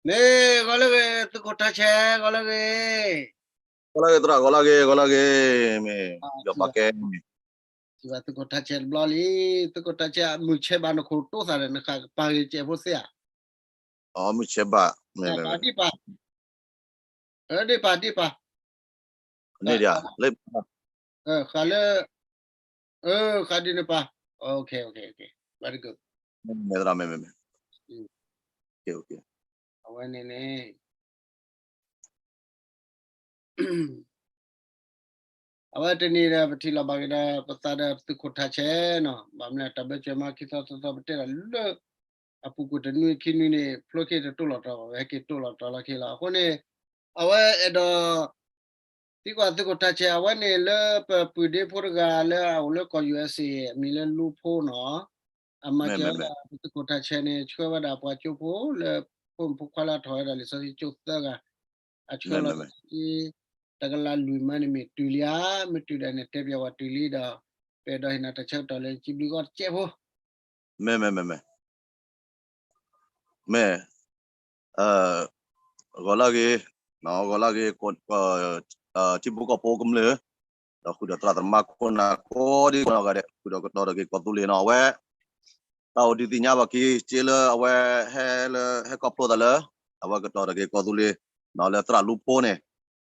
မ့ၢ်ဂီၤလၢဂ့ၤ သုးခိၣ်ထးဆဲး ဂီၤလၢဂ့ၤ, ဂီၤလၢဂ့ၤသရၣ် ဂီၤလၢဂ့ၤ ဂီၤလၢဂ့ၤ, မ့ၢ် ယီၤပာ်ကဲ စံးဘၣ်သုးခိၣ်ထးဆဲးတဘျီလံ, သုးခိၣ်ထးဆဲး မုၢ်ဆဲးဘၣ်နခိၣ်တိသးဒီး နဃၣ်ကပၤဂ့ၤကဲးဖိသ့ဧါ, မုၢ်ဆဲးဘၣ်, မ့ၢ် ဒ့ၣ်ပာ် ဒ့ၣ်ပာ်, န့ၣ်ဒ် လၢ ဃးလၢ ဃးဒုးန့ၣ်ပာ်, ဘၣ်တက့ၢ်, မ့ၢ်သရၣ် မ့ၢ် မ့ၢ် မ့ၢ် အဝဲန့ၣ်န့ၣ် အဝဲတနံၤဒီး ပထံၣ်လိာ်ဘၣ်က့ၤဒီး ပသးဒီးသုးခိၣ်ထးဆဲးနီၤ, ဘၣ်မနုၤတၢ်ဘၢၣ်စၢၤမၤခံသီသီသီ ပတဲဒၣ်လၢ အပူၤကွံာ်တနွံခံနွံန့ၣ် ဖျိခ့တတိၢ်လီၤတီၤဘၣ်ဝဲ ဟဲက့ၤတိၢ်လီၤတီၤလီၤခ့လီၤ. အဃိန့ၣ် အဝဲအဲၣ်ဒိး သံကွၢ်သုးခိၣ်ထးဆဲး အဝဲန့ၣ်လၢပပုၢ်ဒ့ဖိတဂၤလၢအအိၣ်လၢကီၢ် ယူအက်စ့ အမံၤလၢလူဖိနီၤ, အမၤစၢၤဝဲဒၣ် သုးခိၣ်ထးဆဲးန့ၣ် ဆှၢဝဲဒၣ်ပှၤကၠိဖိလၢ ဖိမုၣ်ဖိခွါလၢအထီၣ်ဝဲဒၣ်လံာ်စီဆှံကၠိသၢဂၤ အဆှၢလီၤ တကလးလွံၢ်မၢန့ၣ်မ့ၢ်တုၤလံဧါ, မ့ၢ်တုၤဒီးန့ၣ်တဲပျးဝဲတုၤလံဒီး ပအဲၣ်ဒိးဟ့ၣ်နၤတၢ်ဆၢကတီၢ်လၢစံးဘျုးဂီၢ်တစဲးဖိ မ့ၢ် မ့ၢ် မ့ၢ် မ့ၢ် ဂီၤလၢဂ့ၤ, ဂီၤလၢဂ့ၤ, ထံဖိကီၢ်ဖိကမျၢၢ်, ဒီးဃုာ်ဒီးသရၣ်သမါခိၣ်နၢ်ကိးဒံကိးနီၢ်ဂၤဒဲး, ဃုာ်ဒီးကတီၢ်တဂ့ၤကီၢ်သူလ့ၤနီၤ, အဝဲ တၢ်အိၣ်ဒုးသ့ၣ်ညါဘၣ်က့ၤ က့လၢအဝဲ ဟဲလၢ ဟဲခီဖျိသးလၢ အဝဲကတီၢ်တဂ့ၤကီၢ်သူလ့ၤ လၢသရၣ်လူဖိန့ၣ်,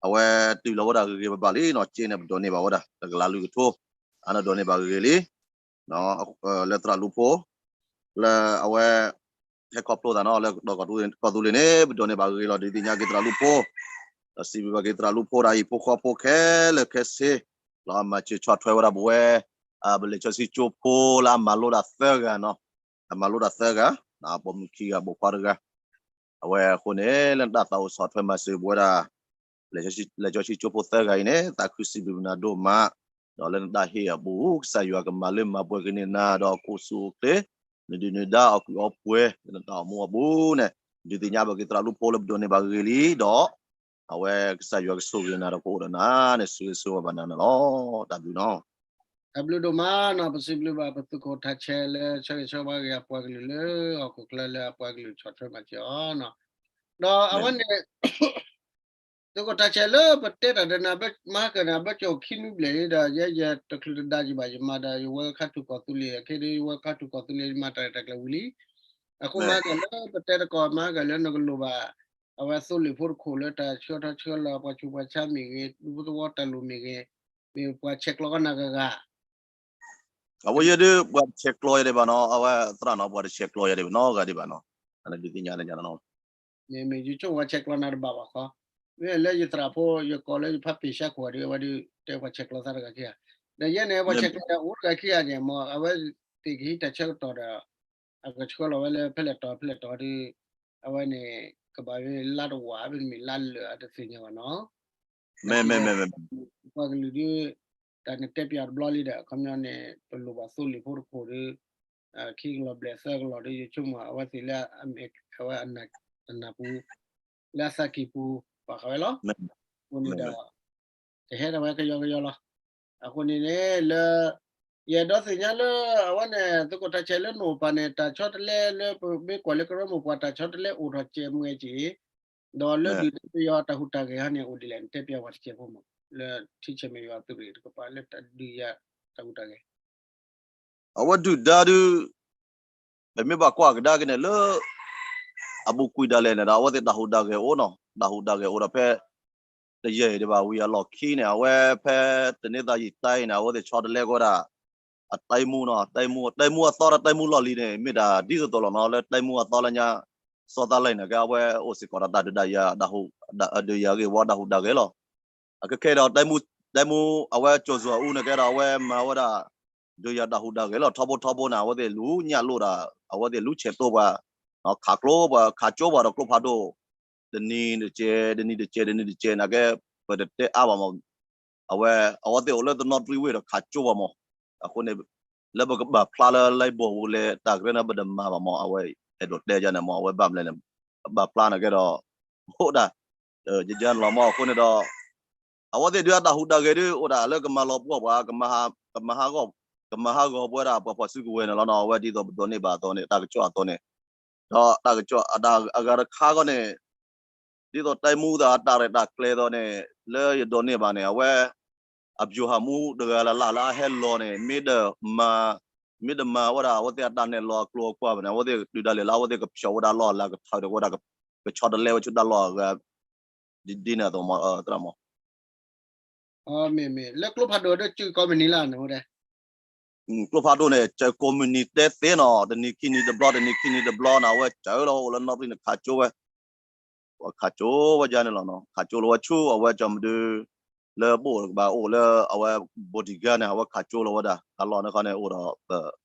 အဝဲတုၤလီၤဝဲဒၣ်ဂ့ၤဂ့ၤဘၣ်ဘၣ်လံနီၤ, က့န့ၣ်ပဒိးန့ၢ်ဘၣ်ဝဲဒၣ် တကလးလွံၢ်ကထိ, အန့ၣ်ဒိးန့ၢ်ဘၣ်ဂ့ၤဂ့ၤလံ လၢသရၣ်လူဖိ လၢအဝဲ ဟဲခီဖျိသးနီၤ လၢကတီၢ်ကီၢ်သူလ့ၤန့ၣ် ပဒိးန့ၢ်ဘၣ်ဂ့ၤဂ့ၤလီၤ ဒုးသ့ၣ်ညါက့ၤသရၣ်လူဖိ, ဒီးစံးဘျုးဘၣ်က့ၤသရၣ်လူဖိဒီးအဟံၣ်ဖိဃီဖိခဲလၢာ်ခဲဆ့, လၢအမၤစၢၤဆီၣ်ထွဲဝဲဒၣ်ပဝဲ ပလဲၤစီဆှံကၠိဖိလၢအမၤလိဒၣ်သၢဂၤနီၤ, အမၤလိဒၣ်သၢဂၤ, ပိာ်မုၣ်ခံဂၤ ပိာ်ခွါတဂၤ အဝဲအဃိန့ၣ် လၢနတၢ်သးအိၣ်ဆီၣ်ထွဲမၤစၢၤပဝဲဒၣ် လဲၤစီဆှံကၠိဖိသၢဂၤအံၤန့ၣ် သးခုစံးဘျုးနၤဒိၣ်မး, ဒီးလၢနတၢ်ဟ့ၣ်အပူၤ ကစၢ်ယွၤကမၤလၢမၤပှဲၤကန့ၢ်နၤ ဒီးကအိၣ်ဆူၣ်အိၣ်ချ့, နဒုၣ်နဒါအီၣ်ကုၢ်အီပှဲၤ လၢနတၢ်အိၣ်မူအပူၤန့ၣ် ဒုးသ့ၣ်ညါဘၣ်က့ၤသရၣ်လူဖိလၢပဒိးန့ၢ်ဘၣ်ဂ့ၤဂ့ၤလံဒီး အဝဲကစၢ်ယွၤကဆိၣ်ဂ့ၤနၤဒီးကအိၣ်ဒီးနၤန့ၣ် ဆိၣ်ဂ့ၤဆိၣ်ဝါဘၣ်နၤန့ၣ်လီၤ. တၢ်ဘျုးဒိၣ်မးနီၤ, ပစံးဘျုးဘၣ်ပသုးခိၣ်ထးဆဲးလၢဆၢဂ့ၤဆၢဝါက့ၤအပှၤကလုာ်လၢဟီၣ်ခိၣ်ချၢလၢအပှၤကလုာ်ဆီၣ်ထွဲမၤစၢၤအီၤနီၤ, ဒီးအဝဲန့ၣ် သုးခိၣ်ထးဆဲးလၢပတဲတၢ်ဒီးနၤ မၤဟါကၢၣ်န့ၣ် အဘၢၣ်စၢၤအိၣ်ခံနွံဘျဲၣ်လံဒီး ယဲယတချုးတဒါယံၤဘၣ် ယမၤဒီးယဝဲခါထူၣ်ကီၢ်သူလ့ၤ ခဲဒ်ယဝဲခါထူၣ်ကီၢ်သူလ့ၤ ယမၤတၢ်ရဲၣ်တၢ်ကျဲၤဝံၤလံ, အဃိမၤဟါကၢၣ်လၢပတဲတကီၢ် မၤဟါကၢၣ်လၢနကလိၣ်ဘၣ် အဝဲသိလ့ၣ်ဖိတခိၣ်လၢတၢ်ဆှၢထီၣ်ဆှၢလီၤပှၤဆူးပှၤဆါမ့ၢ်ဂ့ၤ ဒူဖိသဝီတၢ်လိၣ်မ့ၢ်ဂ့ၤ, မ့ၢ်ပှၤဆဲးကျိးကနၣ်ဂၤဂၤ အဝဲယဲဒၣ် ပှၤတဆဲးကျိးယဲဒၣ်ဘၣ်နီၤ, အဝဲသရၣ်နီၤ ပှၤတဆဲးကျိးယဲဒၣ်ဘၣ်နီတဂၤဒံးဘၣ်နီၤ, အန့ၣ်ဒုးသ့ၣ်ညါန့ၣ်နီၤ, မ့မ့ၢ်ယဆိကမိၣ်ပှၤဆဲးကျိးနၤတဘၣ်ဘၣ်ဃီ, မ့ၢ်လၢယသရၣ်ဖိ ယကိးလၢယဖးပ့ၤဆါခိၣ်ဂၤဒ် အဝဲဒၣ်တဲပှၤဆဲးကျိးသးတဂၤခံဂၤ, ဒီးယဲန့ၣ် ပှၤဆဲးကျိးယၤအိၣ်တဂၤခံဂၤန့ၣ် မ်အဝဲသ့ၣ်ကဟံးတၢ်ဆၢကတီၢ်ဒီး အကဆှၢလီၤဝဲလၢဖဲလဲၣ်တီၤဖဲလဲၣ်တီၤဒ် အဝဲန့ၣ် ကဘၣ်ဝဲလါတဝာ် မ့တမ့ၢ်လါလၢာ်အတသ့ၣ်ညါဘၣ်နီၤ, ပှၤကလုာ်ဒ် တၢ်န့ၣ်တဲပျးတဘျီလံဒီး အခီပညီန့ၣ် ပလိၣ်ဘၣ်သိလ့ၣ်ဖိတခိၣ်ဒီး ခံကလီၢ်ဘျဲၣ်သၢကလီၢ်ဒီး ယဆိကမိၣ်အဝဲသ့ၣ်လၢ အဝဲအနၢ်ပူၤ လၢအသးကံၢ်ပူၤ ပာ်ဃာ်ဝဲလီၤ. အဃိန့ၣ်ဒီး ကဟဲဒၣ်ဝဲကယီကယီလီၤ. အဃိန့ၣ်န့ၣ်လၢ ယအဲၣ်ဒိးသ့ၣ်ညါလၢ အဝဲန့ၣ် သုးခိၣ်ထးဆဲးလၢနအိၣ်ပၤန့ၣ် တၢ်ဆီတလဲလၢပမ့ၢ်ကွၢ်လၢကရၢမိၢ်ပှၢ် တၢ်ဆီတလဲအိၣ်ထီၣ်စဲးမွဲက့ၤ ဒီးလၢဒုၣ်ဒါပယီၤတၢ်ဟူးတၢ်ဂဲၤဟီန့ၣ် အိၣ်ဒ်လဲၣ် နတဲပျးဝဲတစဲးဖိမး လၢထံဆဲးမဲာ်ယွၤသုးရ့ၣ်တကပၤလၢတၢ်ဒုးယၤတၢ်ဟူးတၢ်ဂဲၤ အဝဲဒုၣ်ဒါဒုး ပမ့ၢ်ဘၣ်ကွၢ်ကဒါက့ၤန့ၣ်လၢ အပူၤကွံာ်ဒၣ်လဲာ်န့ၣ်ဒီး အဝဲသ့ၣ်တၢ်ဟူးတၢ်ဂဲၤအိၣ်နီၤ, တၢ်ဟူးတၢ်ဂဲၤအိၣ်ဒီးဖဲ တယဲၢ်ဒံးဘၣ်ဝံၤအလီၢ်ခံန့ၣ် အဝဲဖဲတန့သးယံာ်တၢ်အံၤန့ၣ် အဝဲသ့ၣ်ဆီတလဲကွၢ်ဒၣ် အတၢ်မူနီၤ, တၢ်မူ, တၢ်မူအသီဒီးတၢ်မူလီၢ်လံၤန့ၣ် မ့ၢ်ဒၣ်ဒ်သိးသိးလီၤနီၤ, လၢတၢ်မူအသီလၢညါ စီၤသးလဲၣ်န့ၣ် ကဲအဝဲအိၣ်စ့ၢ်ကီးဒီးတၢ်ဒုးတၢ်ယၤ ဒုးယၤဂ့ၢ်ဝီတၢ်ဟူးတၢ်ဂဲၤလီၤ. အခဲခဲဒီး တၢ်မူ အဝဲကၠိၤစၢၤအူန့ၣ်ကဲဒီး အဝဲမၤဝဲဒၣ် ဒုးယၤတၢ်ဟူးတၢ်ဂဲၤလီၤ. ထီဘိထီဘိန့ၣ် အဝဲသ့ၣ်လူညၣ်လိၣ်ဒီး အဝဲသ့ၣ်လူဆဲးတိၢ်ပှၤ ခးကျိပှၤ ခးကၠိပှၤဒီးကျိဖးဒိၣ် တနံၤတကဲး တနံၤတကဲး တနံၤတကဲးန့ၣ်ကဲ ပတတဲအါဘၣ်မး အဝဲ အဝဲသ့ၣ်အိၣ်လၢတနီသရံဝ့ၢ်ဒီးခးကၠိပှၤမး အဃိန့ၣ် လၢပကဘၣ်ဖျါလၢလံဘီၢ်ပူၤလဲၣ် တၢ်ကရၢန့ၣ် ပတမၤဘၣ်မး အဝဲအဲၣ်ဒိးတဲယၤန့ၣ်မး အဝဲဘၣ်မလဲၣ်န့ၣ် ပဘၣ်ဖျါန့ၣ်ကဲဒီး အိၣ်ဒၣ် ယယၤန့ၣ်လီၤမး အဃိန့ၣ်ဒီး အဝဲသ့ၣ်ဒုးအတၢ်ဟူးတၢ်ဂဲၤဒုး အိၣ်ဒၣ်လၢကမၤလီၤပှီၢ်ပှၤ ကမၤဟးဂီၤ ကမၤဟးဂီၤပဝဲဒၣ်ပှၤဖီၣ်စုကဝဲၤန့ၣ်လီၤနီၤ အဝဲဒ်သိးပဒိးန့ၢ်ဘၣ်အသိးန့ၣ် တၢ်ကစီၣ်အသိးန့ၣ် ဒီးတၢ်ကစီၣ်အတၢ်အဂၤတခါခီန့ၣ် ဒ်သိးတၢ်မူသးတၢ်ရဲၣ်တၢ်ကျဲၤသိးန့ၣ် လၢယဒိးန့ၢ်ဘၣ်န့ၣ် အဝဲ အဗျူဟာမှူးတဂၤလၢ်လၢ်လၢအဟဲလီၤန့ၣ် မ့ၢ်တမၤ မ့ၢ်တမၤဝဲဒၣ် အဝဲသ့ၣ်အတၢ်နဲၣ်လီၤအကျိၤအကွာ်ဘၣ်န့ၣ် အဝဲသ့ၣ်ကတုၤဒၣ်လဲာ်လၢအဝဲသ့ၣ်ကဖျိးဝဲဒၣ်လီၢ်အလၤကထၢၣ်ဒီးဝဲဒၣ် ကဆီတလဲဝဲဆူတၢ်လီၢ်အဂၤ ဒ်န့ၣ်အသိးမး သရၣ်မး မ့မ့ၢ်လၢကျိဖးဒိၣ်ဒီးစုကိးမုၢ်နံၤလၢ်န့ၣ်ဝဲဒၣ် ကျိဖးဒိၣ်န့ၣ် ကကိးမုၢ်နံၤတဲသ့နီၤ တနံၤခံနံၤတဘျီ တနံၤခံနံၤတဘျီန့ၣ် အဝဲစၢၤလီၤအိၣ်လၢနီၣ်ရံၣ်န့ၣ် ခးကၠိဝဲ ဝဲခးကၠိဝဲဒ်န့ၣ်လီၤနီၤ ခးကၠိလီၤဝဲဆူအဝဲကၠီမဒု လၢဘိၣ်တကဘၣ်အိၣ်လၢအဝဲ bodyguard န့ၣ် အဝဲခးကၠိလီၤဝဲဒၣ် တၢ်လီၢ်န့ၣ်ခီန့ၣ် အိၣ်ဒီး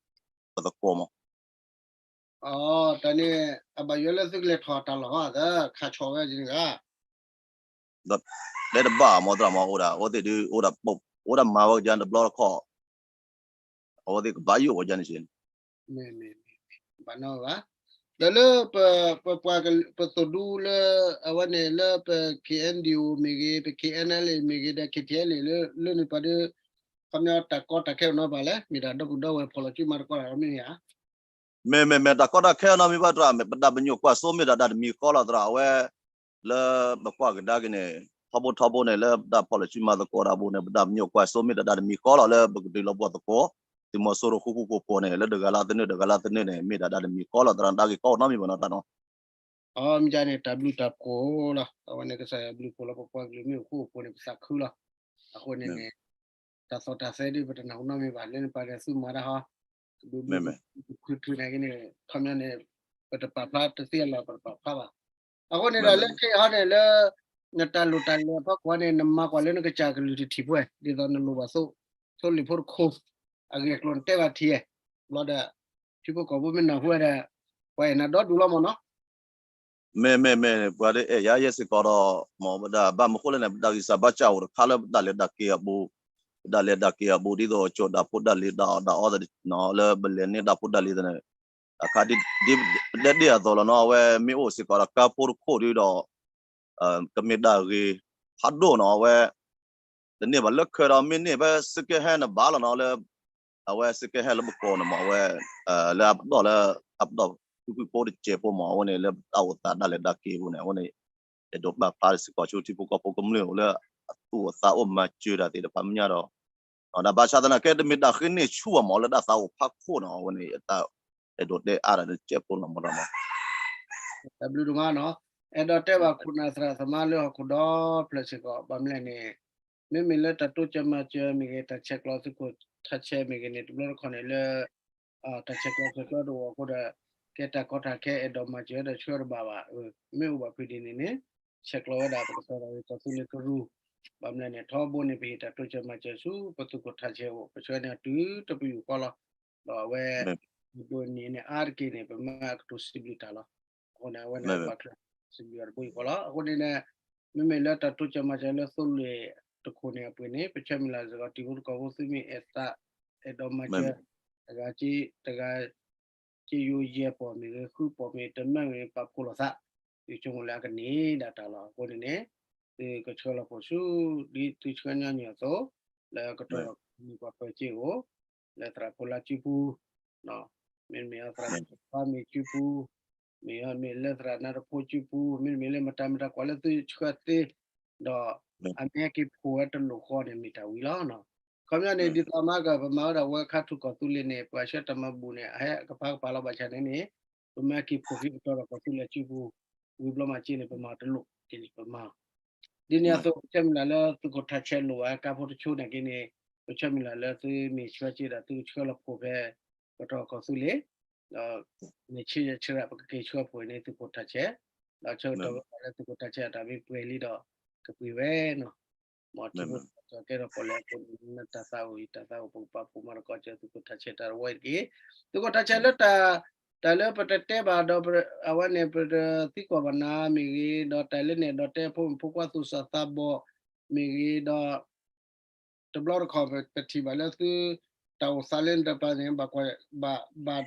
ပသကိးမး တၢ်န့ၣ် အဘၣ်ယွၤလၢသုကလဲၤထီၣ်တၢ်လီၢ် ခးဆီၣ်ဝဲဒ်န့ၣ်ဂ့ၤ ဒီးတဲတဘၣ်မးသရၣ်မး အိၣ်ဒၣ် အဝဲသ့ၣ်ဒုး အိၣ်ဒၣ်မၤဝဲကယၤတဘျီတခီၣ် အဝဲသ့ၣ်ကဘၣ်ယိၣ်ဝဲကယၤန့ၣ်စ့ၢ် မ့မ့ၢ် ဘၣ်နီၢ်ဘၣ် ဒီးလၢပ ပပှၤက ပသိၣ်ဒူလၢ အဝဲန့ၣ်လၢပ K N D O မ့ၢ်ဂ့ၤ ပ K N L A မ့ၢ်ဂ့ၤ ဒီး K T L A လၢ လၢန့ၣ်ပှၤဒီး ခီပညီတၢ်ကီတၢ်ခဲအိၣ်နီတဘ့ၣ်လဲၣ် မ့ၢ်တၢ်ဒီပုၢ်ဒီဝဲၢ်ဖီၣ်လီၤစုမၤသကိးတၢ်မ့ၢ်ဧါ မ့မ့ၢ်မ့ၢ်တၢ်ကီတၢ်ခဲနီတမံၤဘၣ်သရၣ် ပတၢ်ပညိၣ်ကွၢ်စိမ့ၢ်တၢ်တၢ်တမံၤဃီလီၤသရၣ် အဝဲ လၢပကွၢ်ကဒါက့ၤန့ၣ် ထီဘိထီဘိန့ၣ် လၢပတၢ်ဖီၣ်လီၤစုမၤသကိးတၢ်အပူၤန့ၣ် ပတၢ်ပညိၣ်ကွၢ်စိမ့ၢ်တၢ်တၢ်တမံၤဃီလီၤ လၢပကတုၤလီၤပှၤသကိး သုးမီၤစိရိၤဃူဃူဖိးဖိးန့ၣ် လၢတဂၤလၢသနၢၣ်တဂၤလၢသနၢၣ်န့ၣ် မ့ၢ်တၢ်တၢ်တမံၤဃီလီၤသရၣ် တၢ်ဂ့ၢ်ကီအိၣ်နီတမံၤဘၣ်နီၤတၢ်နီၤ အမ့ၢ်န့ၣ် တၢ်ဘျုးတၢ်ဖှိၣ်လီၤ အဝဲန့ၣ်ကစၢ်ယွၤဘျုးဖှိၣ်လီၤ ပပှၤကလုာ်မ့ၢ်အိၣ်ဃူအိၣ်ဖိးန့ၣ် ပသးခုလီၤ အဃိန့ၣ်န့ၣ် တၢ်သီၣ်တၢ်သဲဒ်ပတနၢ်ဟူနီတမံၤဘၣ် လၢန့ၣ်ပှၤဒီးသုမၤတၢ်ဟီ ဘျုးဘျုးဖုဖုဖုန့ၣ်ဂ့ၤန့ၣ် ခီပညီန့ၣ် ပတပာ်ဖျါတသ့အလီၢ် ပတပာ်ဖျါဘၣ် အဃိန့ၣ်ဒီးလၢခဲအံၤဟီန့ၣ်လၢ နတၢ်လိၣ်တၢ်လဲၤအဖီခိၣ်န့ၣ် နမၤကွၢ်လၢနကစၢ်ကလုၢ်တထံၣ်ဖိ ဒ်သိးနလိၣ်ဘၣ်သိ သိလ့ၣ်ဖိတခိၣ် အဂ့ၢ်အကျိၤနတဲဘၣ်ထံၣ် ဘျီဒီး ထံဖိကီၢ်ဖိမ့ၢ်နၢ်ဟူဝဲဒီး ပှၤအဲၣ်နၤဒီဒူၣ်လီၤမ့ၢ်နီၤ မ့မ့မ့ၢ် ပှၤဒ်အဲၣ်ယၤယဲစ့ၢ်ကီးဒီး မ့ၢ်ဝဲဒၣ် ဘၣ်မနုၤဃိလဲၣ်န့ၣ် ပတၢ်ဂံၢ်စၢ်ဘါစၢ်အိၣ်တခါလၢပတၢ်လဲၤတၢ်က့ၤအပူၤ ပတၢ်လဲၤတၢ်က့ၤအပူၤ ဒ်သိးကၠိဒၣ်ဖိဒၣ်လံၤဒၣ်အီၣ်ဒၣ်အီသ့ၣ်နီၤ လၢပလဲၤန့ၢ်ဒၣ်ဖိဒၣ်လံၤသ့ၣ်န့ၣ် အခါဒ်ပတဲဒ်အသိးလီၤနီၤ အဝဲမ့ၢ်အိၣ်စ့ၢ်ကီးဒီးကါဖိတခိၣ်ဒုဒီး ကမ့ၢ်တၢ်ဂ့ၤဖးဒိၣ်နီၤ အဝဲ တန့ၢ်ဘၣ်လၢခဲဒီး မ့ၢ်န့ၢ်ဖဲ second hand န့ၣ်ဘၣ်လီၤနီၤ လၢ အဝဲ second hand လၢပကိးန့ၣ်မ့ၢ် အဝဲ လၢအပတီၢ်လၢ အပတီၢ်ကွံာ်ကွံာ်ဖိတစဲးဖိမ့ၢ် အဝဲန့ၣ် လၢတၢ်အိၣ်သးဒၣ်လဲာ်ဒၣ်က့ၤအပူၤန့ၣ် အဝဲန့ၣ် အဲၣ်ဒိးပာ်ဖျါစ့ၢ်ကီးဆူထံဖိကီၢ်ဖိကမျၢၢ်အိၣ်လၢ အသူၣ်အသးအိၣ်မၤစၢၤတၢ်သ့ၣ်တဖၣ်မ့ၢ်ညါဒီး ဒီးဘၣ်ဆၣ်သနာ်က့ တမ့ၢ်တၢ်ဃ့န့ၢ်ဆူၣ်ဘၣ်မ့ၢ် လၢတၢ်သးအိၣ်ဖးခိၣ်န့ၣ် အဝဲန့ၣ် တၢ်အဲၣ်ဒိးတဲအါတၢ်တစဲးဖိလီၤမ့ၢ်ဒီးမ့ၢ် တၢ်ဘျုးဒိၣ်မးနီၤ အဲၣ်ဒိးတဲဘၣ်ခိၣ်နၢ်သရၣ်သမါလၢဟီၣ်ခိၣ်ဒီဖျၢၣ်စ့ၢ်ကီး ဘၣ်မနုၤလဲၣ်န့ၣ် မ့မ့ၢ်လၢတၢ်တိစၢၤမၤစၢၤမ့ၢ်ဂ့ၤ တၢ်ဆဲးကျိးသုးခိၣ်ထးဆဲးမ့ၢ်ဂ့ၤန့ၣ် တဘျီတခီၣ်န့ၣ်လၢ တၢ်ဆဲးကျိးဆဲးကျိးတအိၣ်အဃိဒီး ကဲတၢ်ကီတၢ်ခဲအဲၣ်ဒိးမၤစၢၤဒီးဆှၢတဘၣ်ဘၣ် မ့ၢ်အိၣ်ဘၣ်ဖုးဒ်န့ၣ်န့ၣ် ဆဲးကျိးဝဲဒၣ်ပကတီၢ်ဒီးကီၢ်သူလ့ၤကရူၢ် ဘၣ်မနုၤလဲၣ်န့ၣ် ထီဘိန့ၣ် ပဟ့ၣ်တၢ်တိစၢၤမၤစၢၤဆူ ပသုးခိၣ်ထးဆဲးအိၣ် ပဆှၢန့ၢ်အီၤတုၤတပယူာ်ဃီလီၤ. ဒီးအဝဲ ဒိးန့ၢ်န့ၣ်အါတက့ၢ်န့ၣ် ပမၤကတိၤစံးဘျုးတၢ်လီၤ. အဃိန့ၣ် အဝဲန့ၣ်ပှၤချၢစံးဘျုးအီၤတဘိယူၢ်ဃီလီၤ. အဃိန့ၣ်န့ၣ် မ့မ့ၢ်လၢတၢ်တိစၢၤမၤစၢၤလၢသိလ့ၣ်တခိၣ်န့ၣ်အပူၤန့ၣ် ပဆၢမုၢ်လၢ်စ့ၢ်ကီး တံၤဖိသကိးဖိသုမ့ၢ်အဲၣ်သး အဲၣ်ဒိးမၤစၢၤ တဂၤ တဂၤ က့ယိယဲၢ်ပီၢ်မ့ၢ်ဂ့ၤ ဃုပီၢ်မ့ၢ်တမၢမ့ၢ် ပာ်ဖှိၣ်လိာ်သး ယဆိကမိၣ်လၢအကန့ၢ်ဒၣ်တၢ်လီၤ. အဃိန့ၣ်န့ၣ် သုကဆှၢလီၤဖှိၣ်ဆူ ဒ်သုဆှၢညီနုၢ်အသိး လၢကတီၢ်ဒီးမုၢ်ပှၤပၢၤစ့ၢ်အိၣ် လၢသရၣ်ဖိလါစုပူၤ မ့တမ့ၢ်အသရၣ်ဖါမ့ၢ်စုပူၤ မ့ၢ်မ့ၢ်လၢသရၣ်နါတဖိစုပူၤ မ့တမ့ၢ်လၢမတၤမတၤကွၢ်လၢသုဆှၢသ့ ဒီးအမ့ၢ်ဟဲက့ၤဖှိၣ်ဝဲတလိၣ်ဃီန့ၣ် မ့ၢ်တၢ်ဝံၤလီၤ. ခီပညီန့ၣ် ဒ်သိးမၤက ပမၤဝဲဒၣ် Welcome to ကီၢ်သူလ့ၤန့ၣ် ပှၤဆှၢတၢ်မၤဘူၣ်န့ၣ် အဟဲကပၤကပၤလီၤဘၣ်ဆၣ်န့ၣ်န့ၣ် ပမ့ၢ်ဟဲက့ၤဖှိၣ်က့ၤကတီၢ်ဒီးကီၢ်သူလ့ၤစုပူၤ ဝံၤဘျီမၤစ့န့ၣ် ပမၤတလိၣ်က့ၤန့ၣ် ပမၤ ဒ်န့ၣ်အသိး ပဆၢမုၢ်လၢ်လၢသုးခိၣ်ထးဆဲးလိၣ်ဝဲကါဖိတဆိန့ၣ်က့ၤန့ၣ် ပဆၢမုၢ်လၢ်လၢသုမ့ၢ်ဆှၢက့ၤဒီးသုကဆှၢလီၤဖှိၣ်ဖဲ ကတီၢ်ကီၢ်သူလ့ၤ ဒီးမ့ၢ်ဆ့ဆ့ရၣ် ပကက့ၤဆှၢဖှိၣ်န့ၣ်သုးခိၣ်ထးဆဲး ဒီးဆၢကတီၢ်ဝဲလၢသုးခိၣ်ထးဆဲးအတၢ်မ့ၢ်ပှဲၤလံဒီး ကပှ့ၤဝဲနီၤ မ်ထံဖိကီၢ်ဖိကဲထီၣ်ပီၣ်လဲၣ်အဃိန့ၣ် တၢ်သးအိၣ်အံၤ တၢ်သးအိၣ်ပကပာ်ဖှိၣ်မၤသကိးစၢၤသုးခိၣ်ထးဆဲးတၢ်တဝီအံၤတက့ၢ်. သုးခိၣ်ထးဆဲးလၢတၢ် တၢ်လၢပတတဲဘၣ်ဒီး အဝဲန့ၣ် ပတသံကွၢ်ဘၣ်နၤမ့ၢ်ဂ့ၤ ဒီးတၢ်လၢန့ၣ်ဒီးတဲဖိမုၣ်ဖိခွါသူၣ်စၢ်သးဘီၣ်မ့ၢ်ဂ့ၤဒီး တဘျီတခီၣ်ပထံၣ်ဘၣ်လၢသု တၢ်အိၣ်သးလၢနတပၤန့ၣ် ဘၣ်ကွၢ် ဘၣ် ဘၣ်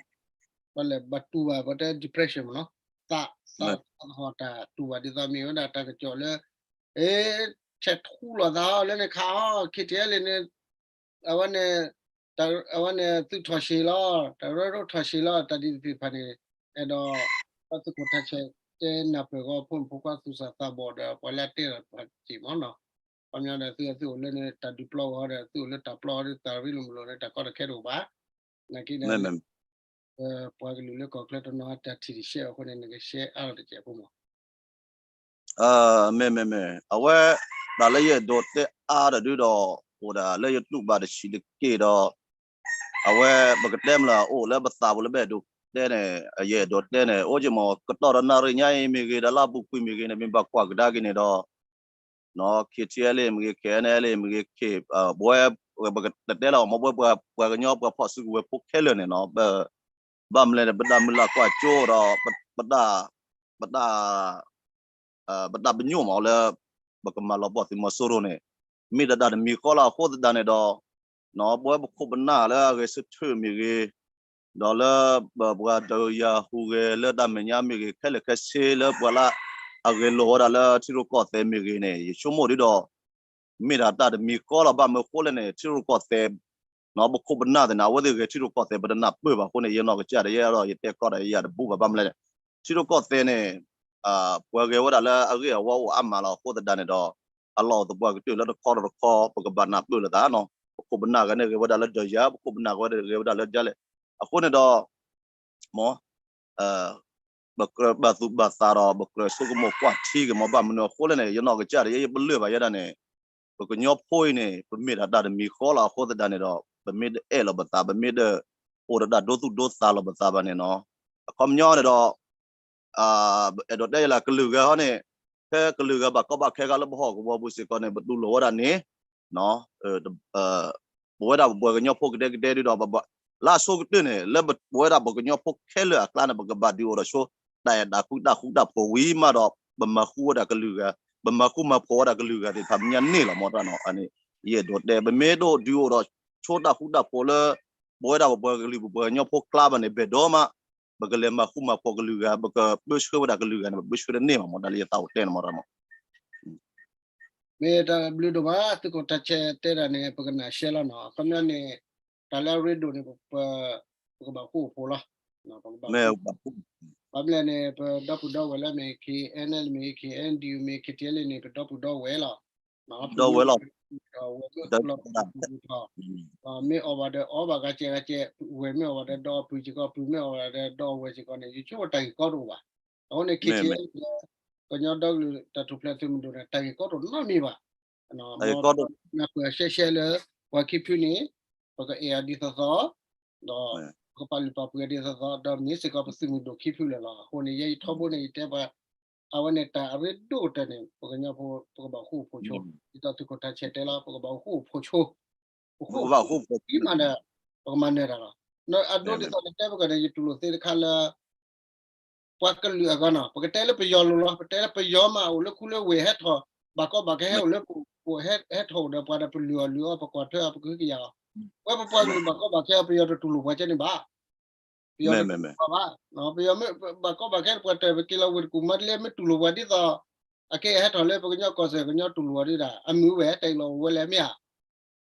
ဘၣ်လဲၣ် ဘၣ်တူၢ်ဘၣ် ပတဲ depression မ့ၢ်နီၤ သး သး သးဟီၣ်တၢ်တူၢ်ဘၣ်ဒ်သိးမ့ၢ်ဝဲဒၣ်တၢ်ကစီၣ်လၢ အ့ ဆဲးထူလိာ်သးဟီလၢန့ၣ်ခးဟီ KTLA န့ၣ် အဝဲန့ၣ် အဝဲန့ၣ်သုးထီၣ်ရှံးလီၤ တၢ်ရၢရိထီၣ်ရှံးလီၤ တၢ်ဒ်သ့ၣ်တဖၣ်န့ၣ် အဲၣ်ဒိး သုးခိၣ်ထးဆဲးတဲနၢ်ပၢၢ်ဂီၢ် ဖိမုၣ်ဖိခွါသူၣ်စၢ်သးဘီၣ်ဒီး ပှၤလၢအတဲလီၤပှၤစ့ၢ်မ့ၢ်နီၤ, ခီပညီဒီး သုသုအိၣ်လၢန့ၣ် တၢ်ဒုးပျီဂီၤဒီး သုအိၣ်လၢတၢ်ပျီဂီၤဒီး တၢ်ရ့လိာ်မုာ်လိာ်န့ၣ် တၢ်ကီတၢ်ခဲတအိၣ်ဘၣ်. နာ်က့ဒီး ပှၤကလုာ်လၢကီၢ်ချၢတနီၤ တၢ်ထံၣ်တရှဲအဃိန့ၣ် နကရှဲအါထီၣ်တစဲးဖိမး. မ့ၢ်မ့ၢ်မ့ၢ် အဝဲ တၢ်လၢယအဲၣ်ဒိးတဲအါတဒုဒီး အိၣ်ဒၣ်လၢယတူၢ်ဘၣ်တဆံးတက့ၢ်ဒီး အဝဲပကတဲမ့ၢ်လၢအိၣ်လၢပသးပူၤလၢပအဲၣ်ဒိးတဲန့ၣ် ယအဲၣ်ဒိးတဲန့ၣ် အိၣ်က့ၤမ့ၢ် ကတီၢ်ဒီးနၣ်ရံၣ်ညါအံၤမ့ၢ်ဂ့ၤ ဒီးလၢအပူၤကွံာ်မ့ၢ်ဂ့ၤန့ၣ် မ့ၢ်ဘၣ်ကွၢ်ကဒါက့ၤန့ၣ်ဒီး KTLA မ့ၢ်ဂ့ၤ KNLA မ့ၢ်ဂ့ၤ K ပဝဲ ပကတတဲလီၤမ့ၢ် ပဝဲပှၤကညီပှၤဖီၣ်စုကဝဲၤဖိခဲလၢာ်န့ၣ်နီၤ ဘၣ်မလဲၣ်န့ၣ် ပတၢ်မုၢ်လၢ်ကွၢ်စိဒီး ပတၢ် ပတၢ် ပတၢ်ပညိၣ်မ့ၢ်လၢ ပကမၤလီၤဘီၣ်သုးမီၤစိရိၤန့ၣ် မ့ၢ်ဒၣ်တၢ်တမံၤဃီလီၤ. အဃိသတးန့ၣ်ဒီး ပဝဲပခိၣ်ပနၢ်လၢအဂဲၤဆၢထၢၣ်မ့ၢ်ဂ့ၤ ဒီးလၢပှၤဒီးယၤဟူးဂဲၤလၢတၢ်မဲာ်ညါမ့ၢ်ဂ့ၤ ခဲလၢာ်ခဲဆ့လၢပှၤလၢအဂဲၤလိာ်ဝဲဒၣ်လၢထံရူၢ်ကီၢ်သဲးမ့ၢ်ဂ့ၤန့ၣ် ယဆိကမိၣ်ဒ်ဒီး မ့ၢ်ဒၣ်တၢ်တမံၤဃီလီၤ. ဘၣ်မနုၤအဃိလဲၣ်န့ၣ် ထံရူၢ်ကီၢ်သဲး ပခိၣ်ပနၢ်သ့ၣ်န့ၣ် အဝဲသ့ၣ်ဂဲၤထံရူၢ်ကီၢ်သဲး ပတနၢ်ပၢၢ်ဘၣ်အဃိန့ၣ် ယနီၢ်ကစၢ်ဒီးယဲဒီး ယတဲကီးဒီးယၤတဘူၣ်ဘၣ် ဘၣ်မနုၤလဲၣ်န့ၣ် ထံရူၢ်ကီၢ်သဲးန့ၣ် ပှၤဂဲၤဝဲဒၣ်လၢအဂ့ၢ်အဝီအိၣ်အါမးလီၤ. အဃိသတးန့ၣ်ဒီး အလီၢ်အိၣ်သပှၢ်ကတၢၢ်လၢတခီဒီးတခီ ပကဘၣ်နၢ်ပၢၢ်လိာ်သးနီၤ. ပခိၣ်ပနၢ်ဂၤန့ၣ်ဂဲၤဝဲဒၣ်လၢဒီးယၤ ပခိၣ်ပနၢ်ဂၤန့ၣ်ဂဲၤဝဲဒၣ်လၢဒ်လဲၣ်. အဃိန့ၣ်ဒီး မ့ၢ် ပကြၢးဘၣ်သူၣ်ဘၣ်သးဒီး ပကြၢးဆိကမိၣ်ကွၢ်ထံက့ၤမ့ၢ် ဘၣ်မနုၤအဃိလဲၣ်န့ၣ် ယနီၢ်ကစၢ်ဒီးယဲ ယပလၢၢ်ဘၣ်ယဲဒၣ်န့ၣ် ပကညီဖိအံၤန့ၣ် ပမ့ၢ်ဒၣ်တၢ်တမံၤဃီလီၤ. အဃိသတးန့ၣ်ဒီး ပမ့ၢ်တအဲၣ်လီၤပသး ပမ့ၢ်တအိၣ်ဒီးတၢ်ဒိသူၣ်ဒိသးလီၤပသးဘၣ်န့ၣ်နီၤ. အခီပညီန့ၣ်ဒီး အဲၣ်ဒိးတဲယလၢကလုာ်ဂၤဟီန့ၣ် ဖဲကလုာ်ဂၤဘၣ်ကီဘၣ်ခဲဂၤလၢပဟီၣ်ကဝီၤပူၤစ့ၢ်ကီးန့ၣ် ပတူၢ်လိာ်ဝဲဒၣ်န့ၣ် ပဝဲဒၣ်ပပှၤကညီဖိကဒဲကဒဲဒ်ဒီး လၢအဆိကတၢၢ်န့ၣ် လၢပဝဲဒၣ်ပှၤကညီဖိခဲလၢာ်အကျါန့ၣ် ပကဘၣ်ဒုးအိၣ်ဒီးဆိ တၢ်အဲၣ်တၢ်ကွံတၢ်ဃူတၢ်ဖိးဝံၤမးဒီး ပမၤဃူဝဲဒၣ်ကလုာ်ဂၤ ပမၤဃူမၤဖိးဝဲဒၣ်ကလုာ်ဂၤသ့ၣ်တဖၣ် မ့ၢ်ညါန့ၣ်လီၤ မ့ၢ်တၢ်နီၤ. အန့ၣ် ယအဲၣ်ဒိးတဲ ပမ့ၢ်တဒုးအိၣ်ဒီးဆိတၢ်ဃူတၢ်ဖိးလၢ ပဝဲဒၣ်ပပှၤကလုာ်ပပှၤကညီဖိကျါဘၣ်န့ၣ် ဘၣ်ဒိမး ပကလဲၤမၤဃူမၤဖိးကလုာ်ဂၤ ပကပၢဆှၢဝဲဒၣ်ကလုာ်ဂၤန့ၣ် ပပၢဆှၢတန့ၢ်ဘၣ် မ့ၢ်တၢ်လၢယသးအိၣ်တဲန့ၣ် မ့ၢ်တၢ်နီၤ. မ့ၢ်တၢ်ဘျုးဒိၣ်မး သုးခိၣ်ထးဆဲးတဲဒၣ်န့ၣ် ပကနၣ်ရှဲလီၤနီၤ. အခီပညီန့ၣ် တၢ်လၢအရ့ဒိၣ်န့ၣ် ပကဘၣ်ဃူအိၣ်ဖိးလီၤ. ပကဘၣ်ဃူ ဘၣ်မနုၤလဲၣ်န့ၣ် ပဒီပုၢ်ဒီဝဲၢ်လၢမ့ၢ် KNLA မ့ၢ် KNDO မ့ၢ် KTLA န့ၣ် ပဒီပုၢ်ဒီဝဲၢ်လီၤ. ဒီဝဲၢ်လီၤ ပဝဲၢ်မ့ၢ်ပျီပူၤထီၣ် မ့ၢ်အီၣ်ဘၣ်ဒီးအီဘၣ်ဂၤကဲဂၤကဲ ဝဲၢ်မ့ၢ်အီၣ်ဘၣ်ဒီးဒီအပုၢ်စ့ၢ်ကီး ပုၢ်မ့ၢ်အီၣ်ဘၣ်ဒီးဒီအဝဲၢ်စ့ၢ်ကီးန့ၣ် ယဆိကမိၣ်တၢ်ဂ့ၢ်ကီတအိၣ်ဘၣ်. အဃိန့ၣ် KTLA လၢ ကညီဒီကလုာ်တၢ်ထူၣ်ဖျဲးသုးမုၢ်ဒိၣ်န့ၣ် တၢ်ဂ့ၢ်ကီတအိၣ်နီတမံၤဘၣ်. မ်ပနၢ်ပၢၢ်ရှဲရှဲလၢ ပှၤခံဖုန့ၣ် ပကအဲၣ်အီၤဒ်သိးသိး ဒီးပကပာ်လုၢ်ပာ်ပှ့ၤအီၤဒ်သိးသိး ဒီးမ့ၢ်စ့ၢ်ကီးပသုးမုၢ်ဒိၣ်ခံဖုလၢာ်လီၤ. အဃိန့ၣ် ယဲယထီဘိန့ၣ် ယတဲပှၤ အဝဲန့ၣ်တၢ်အရ့ဒိၣ်ကတၢၢ်န့ၣ် ပကညီဖိ ပကဘၣ်ဃူအိၣ်ဖိးဆိ ဒ်သိးသုးခိၣ်ထးဆဲးတဲလီၤ ပကဘၣ်ဃူအိၣ်ဖိးဆိ ပဃူအိၣ်ဖိးဆိမးဒီး ပကမၤနၢၤတၢ်လီၤ. အဒိဒ်သိးနတဲပကန့ၣ် ယတူၢ်လိာ်သ့တခါလၢ ပှၤကလုာ်အဂီၢ်နီၤ ပကတဲလၢပယီၤလိၤလီၤ ပတဲလၢပယီၤမး အိၣ်လၢခူလၢဝ့ၢ်ဟဲထီၣ် ဘၣ်ကီဘၣ်ခဲဟဲအိၣ်လၢပဟဲထီၣ်အိၣ်ဒီးပှၤဒီးပလုၢ်အီၣ်လုၢ်အီပကွၢ်ထွဲအီၤပကဟုကယာ်အီၤ ဝဲပပှၤကလုာ်ဘၣ်ကီဘၣ်ခဲအီၤ ပယီၤတတူၢ်လိာ်ပှၤကဲန့ၣ်ဘၣ်. ပယီၤမ့ၢ်ပှၤဘၣ် ပယီၤမ့ၢ်ဘၣ်ကီဘၣ်ခဲပှၤတၢၢ်ပက့ၤလီၤဝ့ၢ်တကူၣ်မၤတလ့မ့ၢ်တူၢ်လိာ်ပှၤဒ်သိး အကဲဟဲထီၣ်လၢပကညီကီၢ်စဲၣ်ကညီတူၢ်လိာ်အီၤဒ်ဒၣ် အမုာ်ဝဲတၢ်အံၤလီၤအိၣ်ဝဲလဲၣ်မ့ၢ်ဧါ.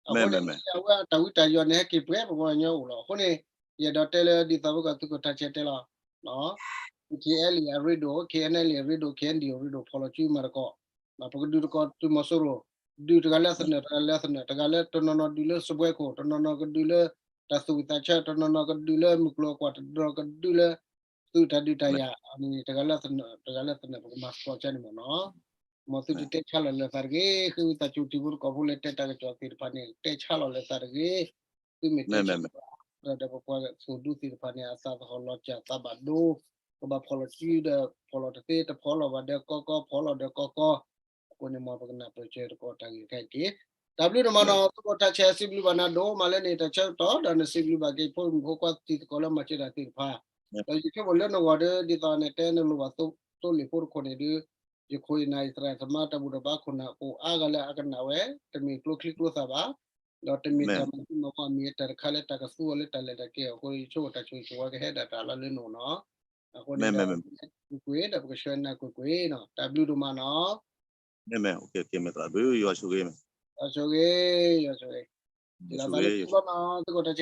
အဃိန့ၣ် အဝဲအတၢ်ဝံတၢ်ယိာ်န့ၣ်ဟဲက့ၤပှဲၤပကညီအိၣ်လီၤ. အဃိန့ၣ် ယအဲၣ်ဒိးတဲလၢဒ်သိးပကသုးခိၣ်ထးဆဲးတဲလီၤ KTLA အရ့ဒိၣ် KNLA အရ့ဒိၣ် KNDO အရ့ဒိၣ် ဖီၣ်လီၤစုမၤတကီး ပကဒုးတကီးသုးမီၤစိရိၤ ဒုးတဂၤလၢသနၢၣ် တဂၤလၢသနၢၣ် တဂၤလၢတနီၤနီၤဒုးလၢစပွဲခိၣ် တနီၤနီၤကဒုးလၢ တၢ်သူၣ်ဝံၣ်သးဆၢ တနီၤနီၤကဒုးလၢမုၢ်ကျိၤအကွာ် တနီၤကဒုးလၢ သုးတၢ်ဒုးတၢ်ယၤန့ၣ် တဂၤလၢသနၢၣ် တဂၤလၢသနၢၣ် ပကမၤသကိးကန့ၣ်မ့ၢ်နီၤ. မ်သုတတဲဆါလီၤလၢသးတဂ့ၤ ဃ့ဝံသးစူၤတံၤဖိသကိးဖိလၢတဲတၢ်ကစီၣ်သ့ၣ်တဖၣ်န့ၣ် တဲဆါလီၤလၢသးတဂ့ၤ သုမ့ၢ်တဲဆါလီၤ ဒီးပပှၤသိၣ်ဒူသ့ၣ်တဖၣ်န့ၣ် အသးသဟီၣ်လီၤစၢ်သးဘၣ်ဒိ ကဘၣ်ဖီၣ်လီၤစုဒီး ဖီၣ်လီၤတသ့ တဖီၣ်လီၤဘၣ်ဒီးကီကီ ဖီၣ်လီၤဒီးကီကီ အဃိန့ၣ်မ်ပကနၢ်ပၢၢ်စၢၤတကီးတၢ်ဂ့ၢ်တခါအံၤတက့ၢ်. တၢ်ဘျုးဒိၣ်မးနီၤ သုးခိၣ်ထးဆဲး စံးဘျုးဘၣ်နၤဒိၣ်မးလၢန့ၣ် တၢ်ဆၢကတီၢ်ဒီးနစံးဘျုးဘၣ်က့ၤဖိမုၣ်ဖိခွါသံသကိးလၢမၤစၢၤတၢ်သ့ၣ်တဖၣ် ဒီးယဆိကမိၣ်လၢနဂီၢ်ဒီး ဒ်သိးနတဲနလိၣ်ဘၣ်သိလ့ၣ်ဖိတခိၣ်န့ၣ်ဒုး ယခိၣ်ယနၢ်ယသရၣ်သမါတၢ်ဘူၣ်တၢ်ဘါခိၣ်နၢ်အိၣ်အါဂၤလၢအကနၣ်ဝဲ တမ့ၢ်ကျိချံကျိသၣ်ဘၣ် ဒီးတမ့ၢ်တၢ်မၤသံမၤဝီမ့ၢ်တၢ်တခါလၢတၢ်ကသူအီၤလၢတၢ်လဲၤတၢ်ကဲအဃိ ယဆိကမိၣ်တၢ်ဆိၣ်ဂ့ၤဆိၣ်ဝါကဟဲဒၣ်တၢ်လၢလၢနအိၣ်နီၤ. အဃိန့ၣ်ဒီး ကွ့ၢ်ကွ့ၢ်ဒီးပကဆှၢနၢ်ကွ့ၢ်ကွ့ၢ်နီၤ တၢ်ဘျုးဒိၣ်မးနီၤ. မ့ၢ်မ့ၢ် မ့ၢ်သရၣ်ဘျုး ယွၤဆိၣ်ဂ့ၤမ့ၢ် ယွၤဆိၣ်ဂ့ၤ ယွၤဆိၣ်ဂ့ၤ ယွၤဆိၣ်ဂ့ၤ သုးခိၣ်ထးဆဲး